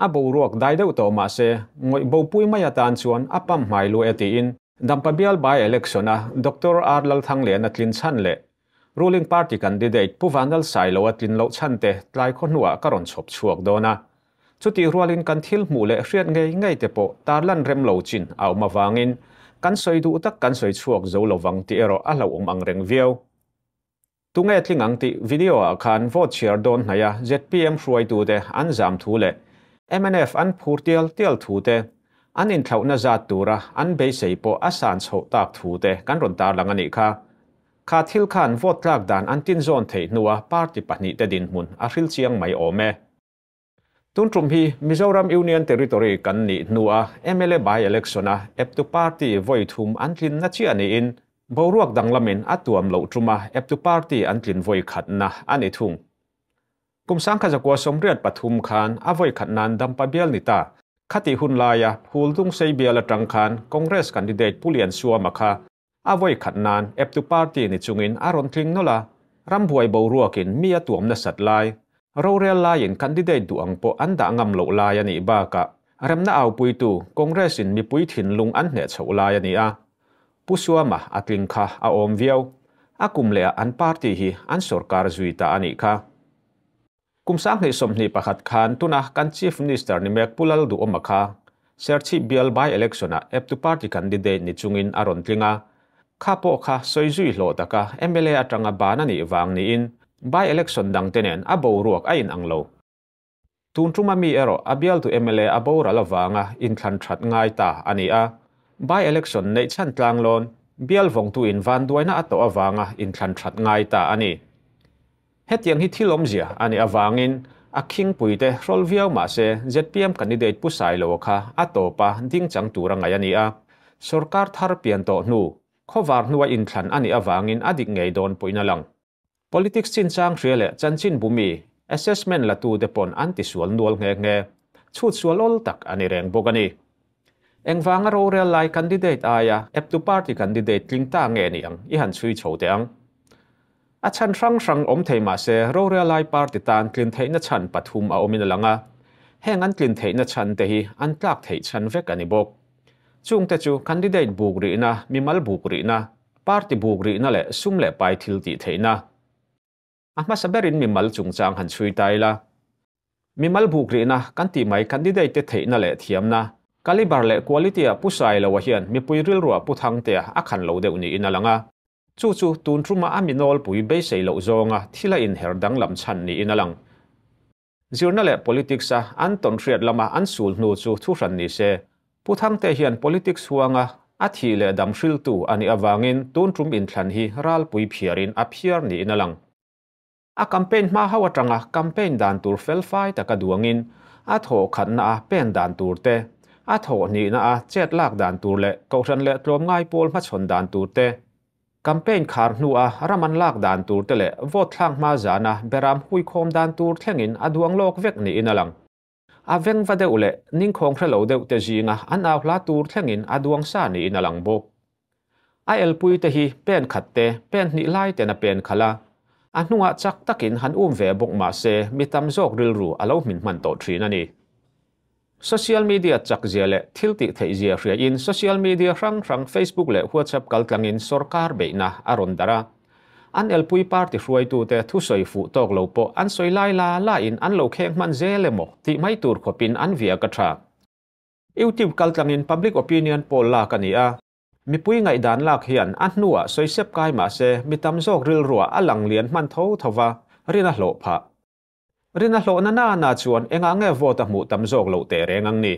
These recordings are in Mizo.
A boruak dai deuh tawh mah se, ngawih bopui mai atan chuan a pam hmai lu e tiin Dampa bial by election-a Doctor R Lalthangliana tlin chhan leh Ruling party candidate Pu Vanlal Sailoa tlin loh chhan te tlai khaw hnuah ka rawn chhawp chhuak dawn a. Chutih rualin kan thil hmuh leh hriat ngei ngei te pawh tarlan rem lo chin a awm avangin kan sawi duh tak kan sawi chhuak zo lovang tih erawh a hlauhawm ang reng viau. Tunge tling ang tih video ah khan vote chhiar dawn hnaih a zpm hruaitute an zam thu leh mnf an phur tial tial thu te, an inthlauhna zat tura an beisei pawh a san chhoh tak thu te kan rawn tarlang a nih kha. Kha thil khan vote tlak dan an tinzawn theih hnua party pahnihte dinhmun a hril chiang mai awm e. Tun tum hi Mizoram Union Territory kan nih hnua mla by-election-a eptu party vawi thum an tlinna chiah niin boruak danglamin a tuam loh tuma eptu party an tlin vawi khatna a ni thung. Kum 1983 khan a vawi khat nan Dampa bial ni ta. Khatih hun laia Phuldungsei bial atang khan Congress candidate Pu Liansuama kha A vawi khat nan eptu party ni chungin a rawn tling nawlh a, rambuai boruakin mi a tuam nasat lai, rorel laiin candidate duh ang pawh an dah ngam loh lai a nih bakah remna aupuitu Congress in mipui thinlung an hneh chhoh lai a ni a. Pu Suama a tling kha a awm viau. A kum lehah an party hi an sorkar zui ta a nih kha. Kum 2021 khan tuna kan Chief Minister ni mek Pu Lalduhawma kha Serchhip bial by-election-ah eptu party candidate ni chungin a rawn tling a. Kha pawh kha sawi zui hlawh taka mla atanga ban a nih vang niin by-election dangte nen a boruak a inang lo. Tun tuma mi erawh a bialtu mla a boral avanga inthlan that ngai ta a ni a. By-election neih chhan tlanglawn bial vawngtuin vanduaina a tawh avanga inthlan that ngai ta a ni. Hetiang hi thil awmzia a nih avangin a khingpuite hrawl viau mah se zpm candidate Pu Sailoa kha a tawpa ding chang tur a ngaih a ni a. Sorkar thar pian tawh hnu, khawvar hnua inthlan a nih avangin a dik ngei dawn pawhin a lang. Politics chinchang hria leh chanchin bumi, assessment la tute pawn an tisual nual nghe nghe. Chhut sual awl tak a ni reng bawk a ni. Engvanga rorel lai candidate aia eptu party candidate tling ta nge ni ang i han chhui chho teh ang. A chhan hrang hrang awm thei mah se rorel lai party tan tlin theihna chhan pathum a awmin a lang a. Heng an tlin theihna chhan te hi an tlak theih chhan vek a ni bawk. Chungte chu candidate buk rihna, mimal buk rihna, party buk rihna leh sum leh pai thil tih theihna. A hmasa berin mimal chungchang han chhui ta ila. Mimal buk rihna kan tih mai candidate te theihna leh thiamna, caliber leh quality ah Pu Sailoa hian mipui rilruah Pu Thangtea a khan lo deuh niin a lang a. Chu chu tun tuma a mi nawlpui beisei loh zawnga thil a inher danglam chhan niin a lang. Zirna leh politics a an tawn hriat lama an sul hnu chu thuhran ni se. Pu Thangte hian politics huanga a thih leh dam hriltu a nih avangin tun tum inthlan hi ralpui phiarin a phiar niin a lang. A campaign hma ho atanga campaign dan tur felfai taka duangin a thawh khatna a pen dan tur te, a thawh hnihna a chet lak dan tur leh kohhran leh tlawmngai pawl hmachhawn dan tur te, Campaign khar hnua ram an lak dan tur te leh vote thlak hma zana beram huikhawm dan tur thlengin a duang lawk vek niin a lang. A vengva deuh leh ningkhawng hre lo deuh te zinga an au hla tur thlengin a duang sa niin a lang bawk. A elpui te hi pen khat te, pen hnih lai ten a pen khalh a, a hnungah chak takin han um ve bawk mah se mi tam zawk rilru a lo hmin hman tawh thin a ni. Social media chak zia leh thil tih theih zia hria in social media hrang hrang Facebook leh WhatsApp kal tlang in sorkar beihna a rawn darh a. An elpui party hruaitute thusawi fuh tawk lo pawh an sawi lai la la in an lo kheng hman zel emaw tih mai tur khawp in an viak a tha. YouTube kal tlang in public opinion poll lak a ni a. Mipui ngaihdan lak hian a hnuah sawi sep kai mah se mi tam zawk rilruah a lang lian hman tho tho va, rin a hlawh phah. Rin a hlawhna na na chuan engah nge vote a hmuh tam zawk loh teh reng ang ni?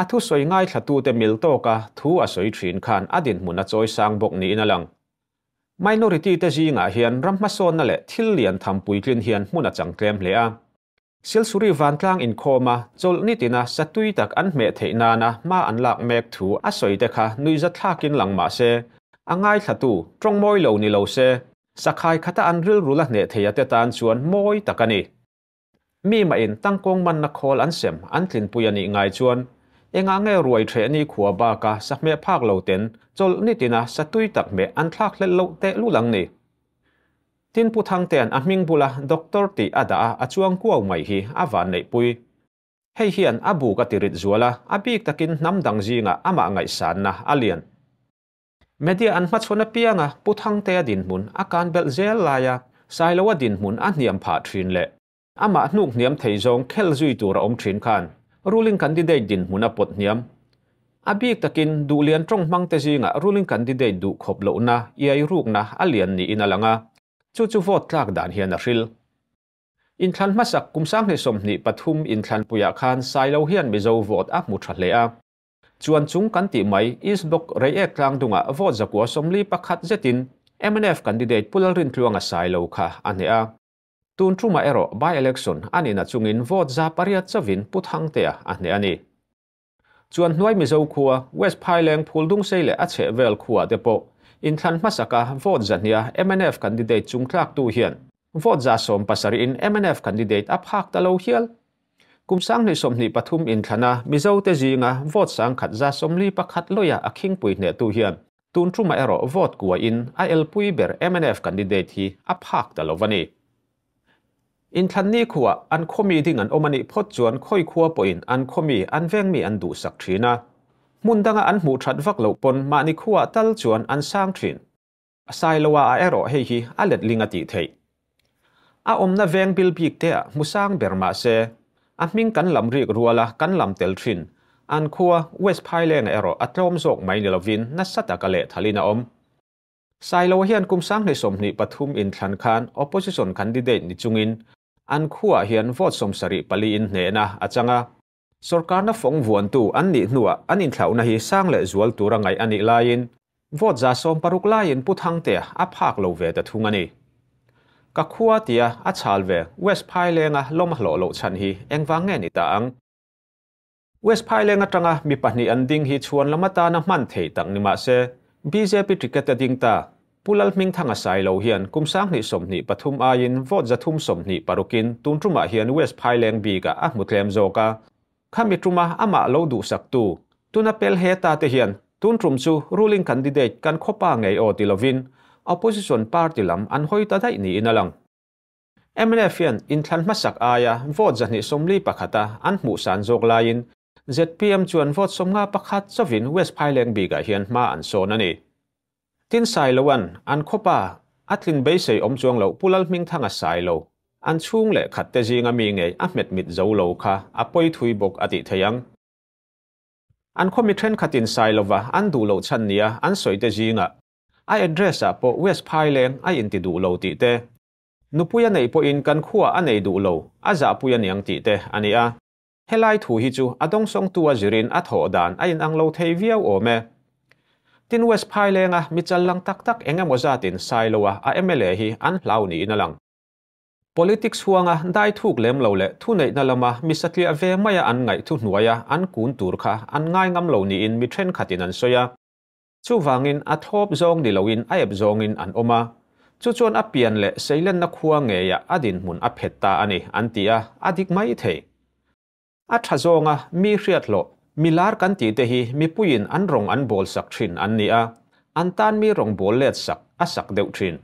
A thusawi ngaithlatute mil tawka thu a sawi thin khan a dinhmun a chawi sang bawk niin a lang. Minority te zingah hian ram hmasawnna leh thil lian tham puitlin hian hmun a chang tlem hle a. Silsuri vantlang inkhawma chawlh nitina satui tak an hmeh theih nana hma an lak mek thu a sawi te kha nuihzathlakin lang mah se, a ngaithlatu tawng mawi lo ni lo se, Sakhai khata an rilru la hneh thei a te tan chuan mawi tak a ni. Mi mahin tangkawng manna khawl an sem an tlinpui a nih ngai chuan engah nge ruai ṭheh ni khua baka sahmeh phak lo ten chawlh nitina satui tak hmeh an thlak hlelh loh teh lul ang ni. Tin Pu Thangtea'n a hming bula Doctor tih a dah a a chuang kuau mai hi a van neihpui. Hei hian a buk a tirit zual a, a bik takin hnam dang zingah amah ngaihsanna a lian. Media an hmachhawn apianga Pu Thangtea dinhmun a kan belh zel laia Sailoa dinhmun a hniam phah thin leh amah hnuk hniam thei zawng khel zui tur a awm thin khan ruling candidate dinhmun a pawt hniam. A bik takin Duhlian tawng hmangte zingah ruling candidate duh khawp lohna, iai rukna a lian niin a lang a, chu chu vote tlak dan hian a hril. Inthlan hmasak kum 2023 inthlanpuiah khan Sailo hian Mizo vote a hmu tha hle a. Chuan chung kan tih mai East Block Reiek tlangdungah vote 141 zetin mnf candidate Pu Lalrintluanga Sailo kha a hneh a. Tun tumah erawh by-election a nihna chungin vote 800 chavin Pu Thangtea a hneh a ni. Chuan hnuai Mizo khua West Phaileng Phuldungsei leh a chheh vel khua te pawh inthlan hmasaka vote 200 mnf candidate chung tlak tu hian vote 70 in mnf candidate a phak ta lo hial. Kum 2023 inthlana Mizo te zinga vote 1,141 loya a khingpui hne tu hian tun tuma erawh vote kua in a elpui ber mnf candidate hi a phak ta lovani. Inthlan ni khuwa an khomi ding an omani phot chuan khoi khuwa poin an khomi an veng mi an du sak thina. Mundanga an hmu that vak lo pon mani khuwa tal chuan an sang thin. Sailoa a ero hei hi a let linga ti thei. A omna veng bil bik te a musang berma se a hming kan lam rik ruala kan lam tel thin. An khuwa West Phaileng ero a tlawm zawk mai ni lovin na sata ka le thalina om. Sailo hian kum 2023 inthlan khan opposition candidate ni chungin an khuwa hian vote 74 in hne na achanga. Sarkar na phong vuan tu an ni nuwa an inthlauna hi sang le zual tura ngai ani lain vote 60 lain Pu Thangtea a phak lo ve ta thung ani. Ka khuwa tia a chal ve West Phailenga lom hlo lo chan hi engwang nge ni ta ang. West Phailenga tanga mi pahnih an ding hi chuan lamata na man thei tak ni ma se BJP ticket a ding ta Pulal hming thanga Sailo hian kum 2023 aiin vote 326 tun tuma hian West Phaileng bika a hmutlem zawka. Khami tuma ama lo du sak tu tuna pel he ta te hian tun tum chu ruling candidate kan khopa ngei o tilovin opposition party lam an hoi ta dai ni inalang. MNF hian inthlan hmasak aia vote 241 an hmu san zawk laiin ZPM chuan vote 51 chawin West Phaileng bika hian hma an sawn ani. Tin Sailoan an khopa atlin beisei awm chuang lo Pulal hming thanga Sailo an chhung leh khat te zinga mi ngei a hmet mit zo lo kha a pawi thui bawk a tih thei ang. An khomi then khatin Sailova an duh lo chan nia an sawi te zinga a address ah pawh West Phaileng a inti duh lo tih te. Nupui a nei pawhin kan khuwa a nei duh lo a zahpui a niang tih te ani a. Helai thu hi chu a dawng sawng tu a zirin a thawh dan a inang lo thei viau awm e. Tin West Phailenga mi chal lang tak tak engemaw zatin Sailoa a MLA hi an hlau niin a lang. Politics huanga dai thuk lem lo leh thu neihna lama mi satliah ve maia an ngaih thu hnuaia an kun tur kha an ngai ngam lo niin mi then khatin an sawi a. Chuwangin a thlawp zawng ni loin a ep zawngin an awm a. Chu chuan a pian leh seilenna khua ngeia a dinhmun a phet ta ani an ti a, a dik mai thei. A tha zawnga mi hriat lo milar kan ti te hi mi puiin an rong an bol sak thin an ni a, an tan mi rong bol let sak a sak deuh thin.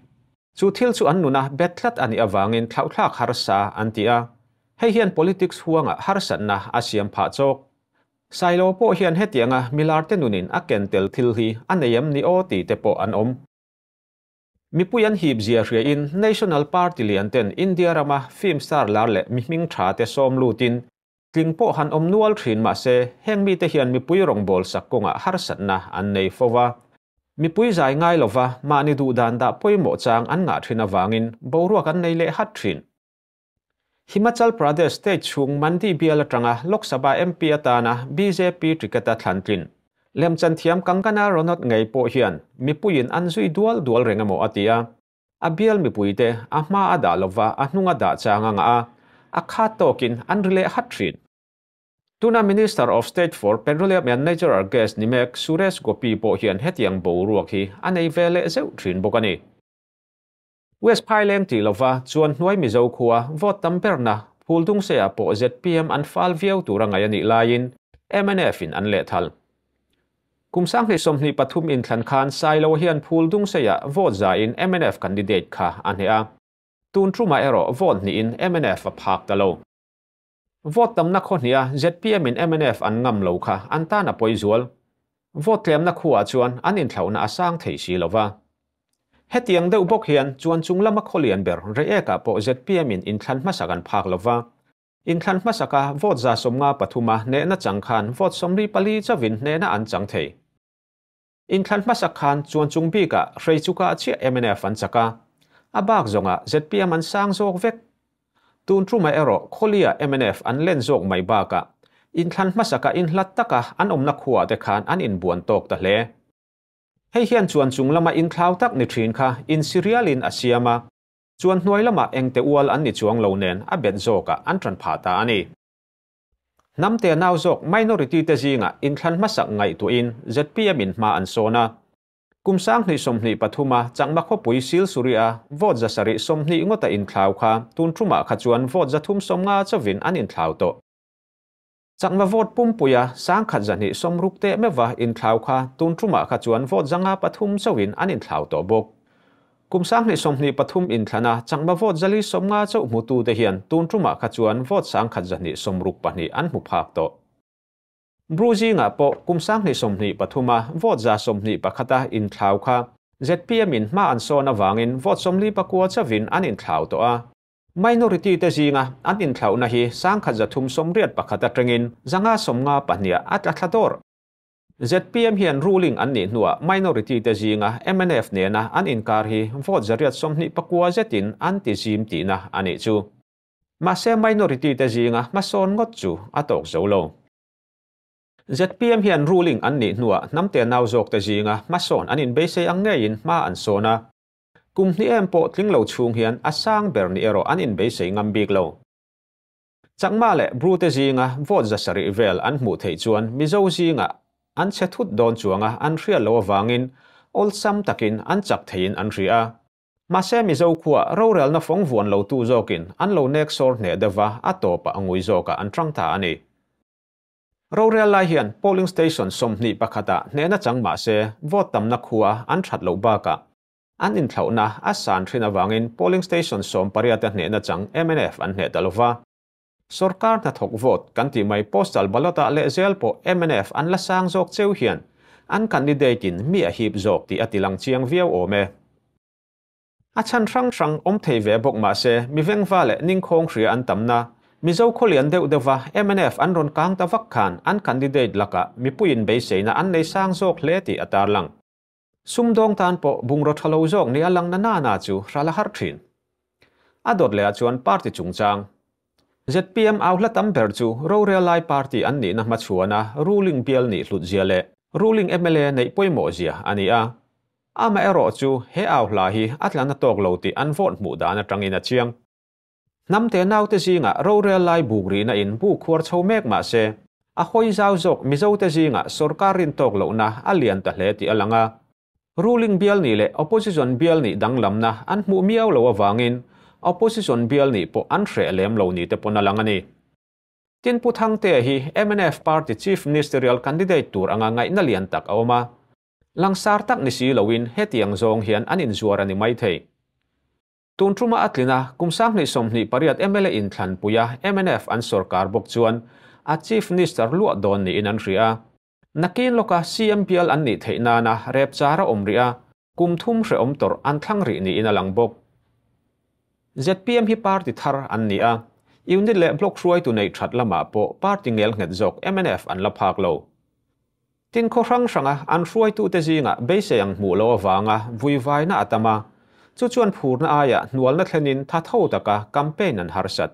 Chu thil chu an nuna betlat ani awangin thlauthlak harsa an ti a. Hei hian politics huanga harsatna a siam pha chawk. Sailo pawh hian hetianga milar te nunin a ken tel thil hi a neiam ni aw ti te pawh an awm. Mipui an hip zia hria in National Party lian ten India rama film star lar leh mi hming tha te sawm lutin tling pawh han awm nual thin ma se heng mi te hian mipui rong bol sak kawnga harsatna an nei fova. Mipui zai ngai lova mahni duh dan dah pawimawh chang an ngah thin awangin boruak an nei leh hat thin. Himachal Pradesh state chung Mandi bial atanga Lok Sabha MP atana BJP ticket a thlantlin. Lemchan thiam Kangana Ranaut ngei pawh hian mipuiin an zui dual dual rengemaw a ti a. A bial mipui te a hma a dah lova a hnunga dah changa nga a, a khat tawkin an ri leh hat thin. Tuna Minister of State for Petroleum and Natural Gas nimek Suresh Gopi pawh hian hetiang boruak hi a nei ve leh zeuh thin bawk ani. West Phaileng ti lova chuan hnuai Mizo khuwa vote tam berna Phuldungsei ah pawh ZPM an fal viau tura ngai ani laiin MNF in an leh thal. Kum 2023 inthlan khan Sailo hian Phuldungsei ah vote za in MNF candidate kha a hne a. Tun tuma erawh vote ni in MNF a phak ta lo. Vote tamna khaw hniha zpm in mnf an ngam lo kha an tan a pawi zual. Vote tlemna khuaah chuan an inthlauhna a sang thei si lo va. Hetiang deuh bawk hian chuan chung lama khaw lian ber Reiek-ah pawh zpm in inthlan hmasak an phak lo va. Inthlan hmasaka vote 53 a hnehna chang khan vote 44 chauhin hnehna an chang thei. Inthlan hmasak khan chuan chung bikah Hreichuka chiah mnf an chak a, a bak zawngah zpm an sang zawk vek. Tun ṭuma erawh Khawlia mnf an len zawk mai bakah inthlan hmasaka inhlat taka an awmna khuaah te khan an inbuan tawk ta hle. Hei hian chuan chung lama inthlau tak ni ṭhin kha insirialin a siam a, chuan hnuai lamah engte ual an ni chuang lo nen a bet zawkah an ṭan phah ta a ni. Hnamte nau zawk minority te zingah inthlan hmasak ngaihtuahin zpm in hma an sawn a. Kum 2023 a Chakma khawpui Silsuri-a vote 720 ngawta inthlau kha tun ṭumah kha chuan vote 350 chauhin an inthlau tawh. Chakma vote pumpuia 1260 teh meuhva inthlau kha tun ṭumah kha chuan vote 503 chauhin an inthlau tawh bawk. Kum 2023 inthlana Chakma vote 450 chauh hmutute hian tun ṭumah kha chuan vote 1262 an hmu phak tawh. Bru zingah pawh kum 2023 a vote 21 a inthlau kha zpm in hma an sawn avangin vote 49 chauhin an inthlau tawh a. Minority te zinga an inthlauhna hi 1381 atangin 592 a tla thla dawr. Zpm hian ruling an nih hnuah minority te zinga mnf nena an inkar hi vote 829 zetin an ti zim tihna a nih chu. Mahse minority te zinga hmasawn ngawt chu a tawk zo lo. Zpm hian ruling an nih hnuah hnamte nau zawk te zinga hmasawn an inbeisei ang ngeiin hma an sawn a. Kum hnih em pawh tling lo chhung hian a sang ber ni erawh an inbeisei ngam bik lo. Chakma leh Bru te zinga vote 700 vel an hmuh theih chuan Mizo zinga an che thut dawn chuanga an hriat lo avangin awlsam takin an chak theiin an hria a. Mahse Mizo khuaa rorelna fawng vuan lo tu zawkin an lo nek sawr hneh deuhva a tawpah a ngui zawkah an ṭang ta a ni. Rorel lai hian polling station 21 ah hnehna chang mahse vote tamna khua an ṭhat loh bakah an inthlauhna a san ṭhin avangin polling station 18 a hnehna chang mnf an hneh ta lova. Sorkar hnathawk vote kan tih mai postal ballot ah lehzel pawh mnf an la sang zawk cheu hian an candidate in mi a hip zawk tih a tilang chiang viau awm e. A chhan hrang hrang awm thei ve bawk mahse mi vengva leh ningkhawng hria an tamna Mizo khawlian deuh deuhva mnf an rawn kang ta vak khan an candidate lakah mipuiin beiseina an nei sang zawk hle tih a tarlang. Sumdawng tan pawh bungraw tha lo zawk ni a lang na na na chu hral a har thin. A dawt lehah chuan party chungchang. Zpm au hla tam ber chu rorel lai party an nihna hmachhuana ruling bial nih hlut zia leh ruling mla neih pawimawh zia a ni a. Amaherawh chu he au hla hi a tlan a tawk lo tih an vote hmuh dan atangin a chiang. Hnamte naute zingah rorel lai buk rihna in buk khuar chho mek mahse a hawi zau zawk Mizote zingah sorkar rin tawk lohna a lian ta hle tih a lang a. Ruling bial nih leh opposition bial nih danglamna an hmuh miau lo avangin opposition bial nih pawh an hreh lem lo ni te pawn a lang a ni. Tin Pu Thangtea hi mnf party chief ministerial candidate tur anga ngaihna lian tak a awm a. Langsar tak ni si loin hetiang zawng hian an inzuar a ni mai thei. Tun ṭuma a tlina kum 2028 mla inthlanpuia mnf an sorkar bawk chuan a chief minister luah dawn niin an hria a. Nakin lawka CM bial an nih theih nana rep char a awm rih a, kum thum hrehawm tawrh an thlang rih niin a lang bawk. Zpm hi party thar an ni a, unit leh block hruaitu neih ṭhat lamah pawh party ngel nghet zawk mnf an la phak lo. Tin khaw hrang hranga an hruaitute zingah beisei ang hmuh lo avanga vuivaina a tam a, chu chuan phurna aiah hnualna thlenin tha tho taka campaign an harsat.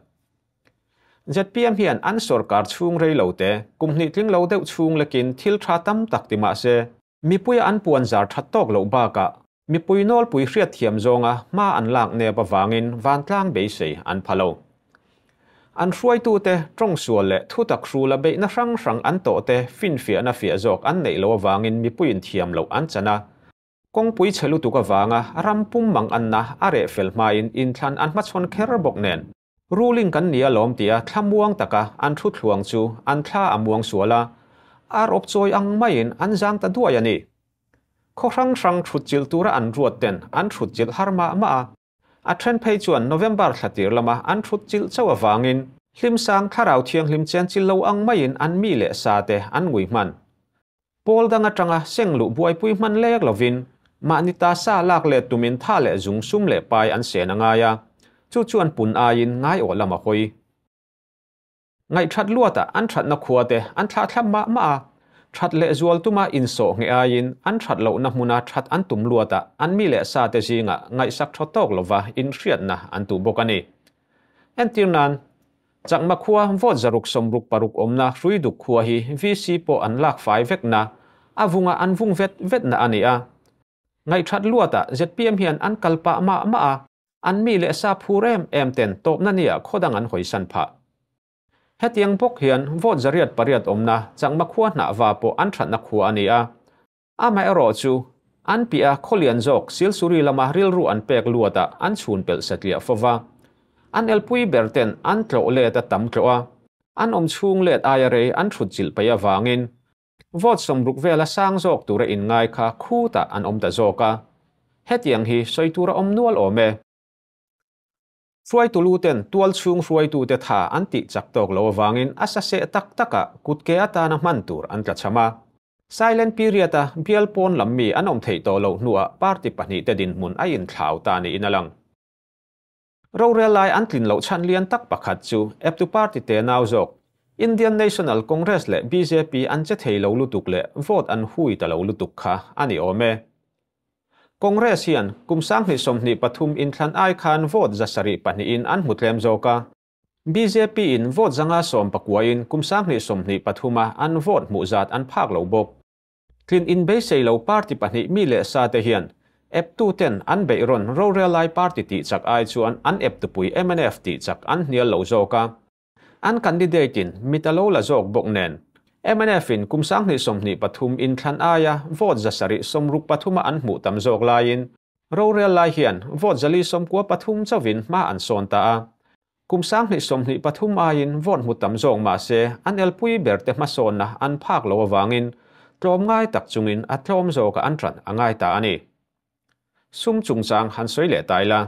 Zpm hian an sorkar chhung rei lo te, kum hnih tling lo deuh chhung lekin thil tha tam tak ti mahse, mipuia an puan zar that tawk loh bakah mipui nawlpui hriat thiam zawnga hma an lak nep avangin vantlang beisei an pha lo. An hruaitute tawng sual leh thutak hrula beihna hrang hrang an tawh te finfiahna fiah zawk an neih loh avangin mipuiin thiam loh an chan a. Kawngpui chhe lutuk avanga ram pum mang anna a reh fel hmain inthlan an hmachhawn kher bawk nen. Ruling kan ni a lawm tia thlamuang taka an thu thluang chu an thla a muang sual a, ar awp chawi ang maiin an zang ta duai a ni. Khaw hrang hrang thut chilh tura an ruat ten an thut chilh har mah mah a, a then phei chuan November thla tir lama an thut chilh chauh avangin Hlim sang thlarau thianghlim chenchilh lo ang maiin an mi leh sa te an ngui hman. Pawl dang atanga seng luh buaipui hman lek lovin mahni ta sa lak leh tumin tha leh zung sum leh pai an sen a ngai a, chu chuan pun aiin ngaiawh lam a hawi. Ngaihthat luatah an thatna khua te an thlah thlap mah mah a, that leh zual tuma insawh ngheh aiin an that lohna hmuna that an tum luatah an mi leh sa te zingah ngaihsak thaw tawk lova inhriatna an tuh bawk a ni. Entir nan, Chakma khua vote 666 awmna Hruiduk khua hi VC pawh an lak fai vekna, a vunga an vung vet vetna a ni a. Ngaihthat luatah zpm hian an kal pah mah mah a, an mi leh sa phur em em ten tawpna nia khawdang an hawisan phah. Hetiang bawk hian vote 808 awmna Chakma khua hnah va pawh an thatna khua a ni a. Amaherawh chu, an piah a khawlian zawk Silsuri lama rilru an pek luatah an chhun pelh satliah fova. An elpui ber ten an tlawh let a tam tlawh a, an awm chhung let aia rei an thut chilh peih avangin vote 60 vela sang zawk tura inngai kha khutah an awm ta zawk a. Hetiang hi sawi tur a awm nual awm e. Hruaitu lu ten tual chhung hruaitute tha an tih chak tawk lo avangin a sa seh tak takah kutke atana hman tur an tla cham a. Silent period a bial pawn lam mi an awm theih tawh loh hnuah party pahnihte dinhmun a inthlau ta niin a lang. Rorel lai an tlin loh chhan lian tak pakhat chu eptu party te nau zawk Indian National Congress leh bjp an che thei lo lutuk leh vote an hui ta lo lutuk kha a ni awm e. Congress hian kum 2023 inthlan ai khan vote 72 in an hmu tlem zawk a. Bjp in vote 519 in kum 2023 a an vote hmuh zat an phak lo bawk. Tlin in beisei lo party pahnih mi leh sa te hian eptu ten an beihrawn rorel lai party tih chak ai chuan an eptupui mnf tih chak an hnial lo zawk a. An candidate in mit a lo la zawk bawk nen mnf in kum 2023 inthlan aia vote 763 a an hmuh tam zawk laiin rorel lai hian vote 493 chauhin hma an sawn ta a. Kum 2023 aiin vote hmu tam zawk mah se an elpui ber te hmasawnna an phak lo awangin tlawm ngai tak chungin a tlawm zawk a an ṭan a ngai ta a ni. Sum chungchang han sawi leh tai la.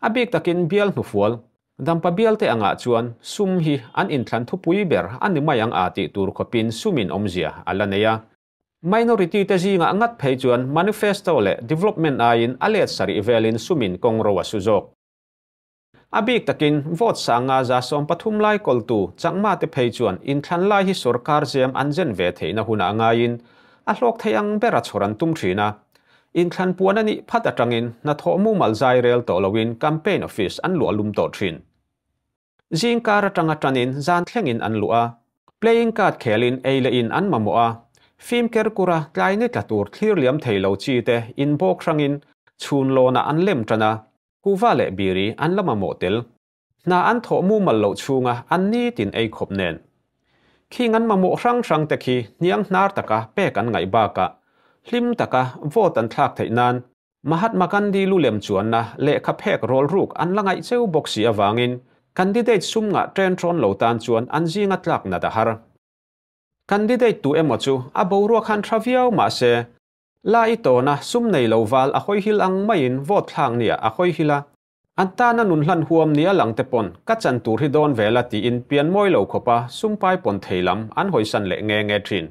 A bik takin bial hnufual, Dampa bial te angah chuan sum hi an inthlan thupui ber a ni mai ang a tih tur khawpin sumin awmzia a la nei a. Minority te zingah ngat phei chuan manifesto leh development aiin a let sarih velin sumin kawng ro a su zawk. A bik takin vote 513 lai kawltu Chakma te phei chuan inthlan lai hi sorkar zem an zen ve theihna huna ngaiin a hlawk thei ang ber a chhawr an tum thin a. Inthlan puan a nih phat atangin hnathawh mumal zai rel tawh loin campaign office an luah lum tawh thin. Zingkar atanga tanin zan thlengin an luah a. Playing card khelin ei leh in an mamawh a. Film ker kura tlai ni tla tur thlir liam thei lo chi te in bawk hrangin chhun lawna an lem tan a. Kuva leh biri an la mamawh tel. Hna an thawh mumal loh chhunga an ni tin ei khawp nen. Khing an mamawh hrang hrang te khi hniang hnar taka pek an ngaih bakah hlim taka vote an thlak theih nan Mahatma Gandhi lu lem chuanna lehkha phek rawl ruk an la ngaih cheu bawk si awangin candidate sum ngah ṭen ṭawn lo tan chuan an zinga tlak nat a har. Candidate tu emaw chu a boruak han tha viau mah se la i tawna sum nei lo val a hawi hil ang maiin vote thlak nia a hawi hil a. An tana nun hlan huam nia lang te pawn ka chan tur hi dawn vela tiin pian mawi lo khawpa sum pai pawn thei lam an hawisan leh nge nge thin.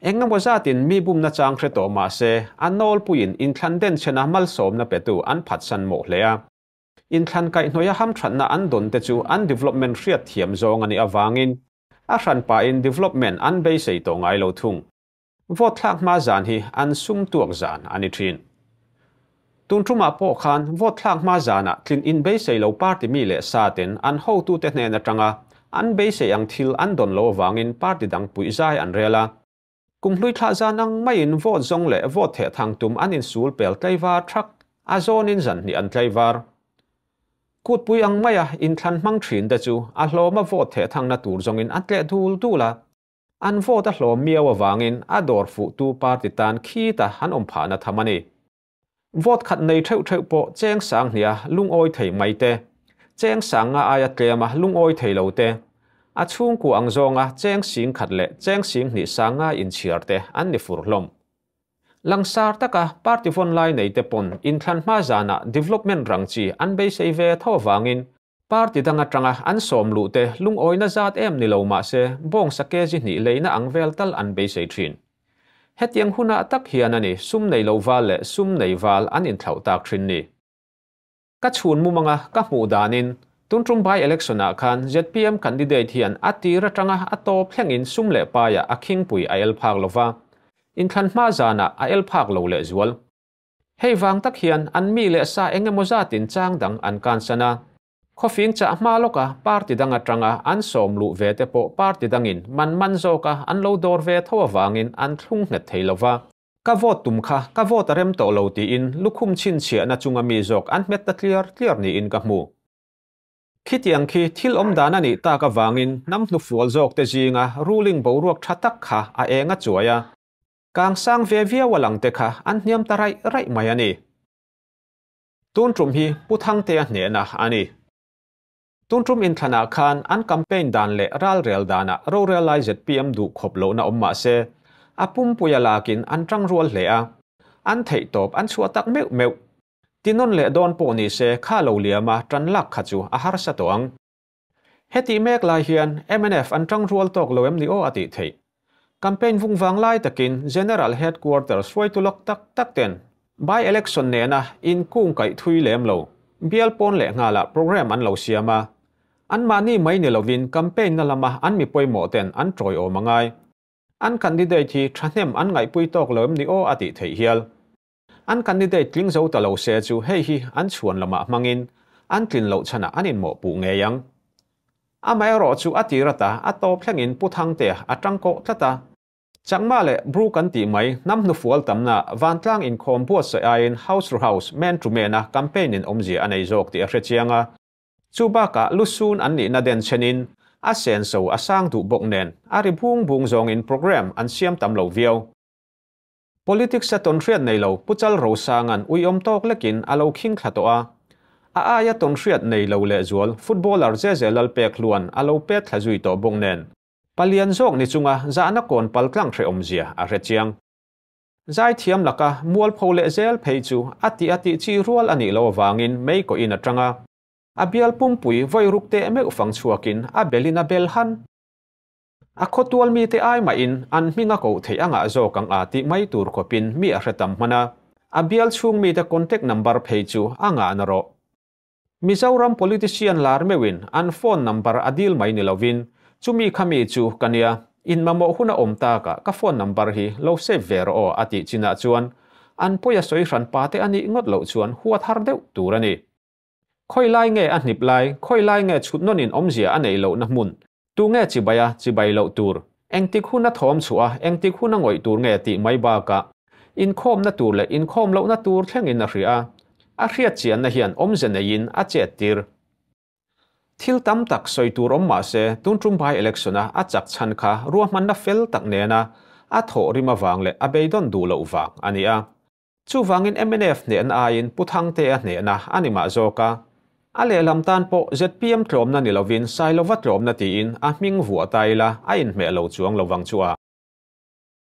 Engemaw zatin mi bumna chang hre tawh mah se a nawlpuiin inthlan den chhena malsawmna petu an phatsan mawh hle a. Inthlan kaihhnawih a hamthatna an dawn te chu an development hriat thiam zawng a nih avangin a hran pahin development an beisei tawh ngai lo thung. Vote thlak hma zan hi an sum tuak zan a ni thin. Tun tumah pawh khan vote thlak hma zanah tlin in beisei lo party mi leh sa ten an hotu te hnen atanga an beisei ang thil an dawn lo awangin party dang pui zai an rel a. Kum hlui thlah zan ang maiin vote zawng leh vote theh thang tum an insul pel tlaivar thak a zawnin zan hnih an tlaivar. Kut pui ang maia inthlan hmang thin te chu a hlawma vote theh thangna tur zawngin an tleh dul dul a. An vote a hlawm miau awangin a dawr fuh tu party tan khi ta han awm phahna tham a ni. Vote khat nei theuh theuh pawh cheng sang hnia lungawi thei mai te. Cheng sang nga aia tlem a lungawi thei lo te. A chhung ku ang zawnga cheng sing khat leh cheng sing hnih sang nga inchhiar te an ni fur hlawm. Langsar taka party von lai nei te pawn inthlan hma zana development rang chi an beisei ve tho awangin Party dang atanga an sawm luh te lungawina zat em ni lo mah se bawngsa kg hnih leina ang vel tal an beisei thin. Hetiang hunah tak hian a ni sum nei lo val leh sum nei val an inthlauh tak thin ni. Ka chhun mumanga ka hmuh danin tun tum by election ah khan zpm candidate hian a tir atanga a tawp thlengin sum leh paiah a khingpui a el phak lova, inthlan hma zanah a el phak lo lehzual. Hei vang tak hian an mi leh sa eng emaw zatin chang dang an kansan a. Khawfing chah hma lawka party dang atanga an sawm luh ve te pawh party dangin man man zawka an lo dawr ve tho avangin an thlung nghet thei lova. Ka vote tum kha ka vote a rem tawh lo tiin lukhum chhinchhiahna chunga mi zawk an hmet ta tliar tliar niin ka hmu. Khitiang khi thil awm dan a nih tak avangin hnam hnufual zawk te zinga ruling boruak tha tak kha a eng a chuai a. Kang sang ve viau a lang te kha an hniam ta raih raih mai a ni. Tun tum hi Pu Thangtea hnehna a ni. Tun tum inthlanah khan an campaign dan leh ralrel danah rorel lai zpm duh khawp lohna awm mah se, a pumpuia lakin an tang rual hle a. An theihtawp an chhuah tak meuh meuh. Tinawn leh dawn pawh ni se kha lo liama tan lak kha chu a harsa tawh ang. Hetih mek lai hian mnf an tang rual tawk lo em ni aw a tih theih. Campaign vung vang lai takin General Headquarters hruaitu lawk tak tak ten by election nena inkung kaih thui lem lo bial pawn leh nghalah program an lo siam a. Anmahni mai ni lovin campaign na lama an mi pawimawh ten an tawiawm a ngai. An candidate hi thahnem an ngaihpui tawk lo em ni aw a tih theih hial. An candidate tling zo ta lo se chu hei hi an chhuan lamah hmangin an tlin loh chhanah an inmawhpuh ngei ang. Amaherawh chu a tir ata a tawp thlengin Pu Thangtea a tang kawh tlat a. Chakma leh Bru kan tih mai hnam hnufual tamna vantlang inkhawm buatsaih aiin house to house, man to man a campaign in awmzia a nei zawk tih a hre chiang a. Chu bakah lusun an nihna den chenin a senso a sang duh bawk nen a ri bung bung zawngin program an siam tam lo viau. Politics a tawnhriat nei lo Pu Chal Rosanga'n uiawm tawk lekin a lo khing thla tawh a. A aia tawnhriat nei lo lehzual footballer Zeze Lalpekhlua'n a lo pet thla zui tawh bawk nen, palian zawk ni chunga zahna kawn pal tlang hrehawmzia a hre chiang. Zaithiam laka mualpho leh zel phei chu a tih a tih chi rual a nih loh avangin mei kawhin a tang a. A bial pumpui vawi ruk teh meuh fang chhuakin a belin a bel han. A khawtual mite ai mahin an hming a koh theih angah zawk ang a tih mai tur khawpin mi a hre tam hman a, a bial chhung mite contact number phei chu a ngah na rawh. Mizoram politician lar meuhin an phone number a dil mai ni lovin chumi kha mi chu ka nia, in mamawh hun a awm takah ka phone number hi lo save ve rawh aw a tih chinah chuan an pawi a sawi hran pa te a nih ngawt loh chuan huat har deuh tur a ni. Khawi lai nge a hnip lai, khawi lai nge chhut nawnin awmzia a neih lohna hmun, tu nge chibai a, chibai loh tur, engtik hun a thawm chhuah a, engtik hun a ngawih tur nge tih mai bakah, inkhawmna tur leh inkhawm lohna tur thlengin a hria a, a hriat chianna hian awmze neiin a chet tir. Thil tam tak sawi tur awm mah se, tun tum by election a a chak chhan kha ruahmanna fel tak nena a thawh rim avang leh a beidawn duh loh vang a ni a. Chuvangin mnf hnehna aiin Pu Thangtea hnehna a ni mah zawk a. A lehlam tan pawh zpm tlawmna ni lovin Sailova tlawmna tiin a hming vuah ta ila a inhmeh lo chuang lovang chu a.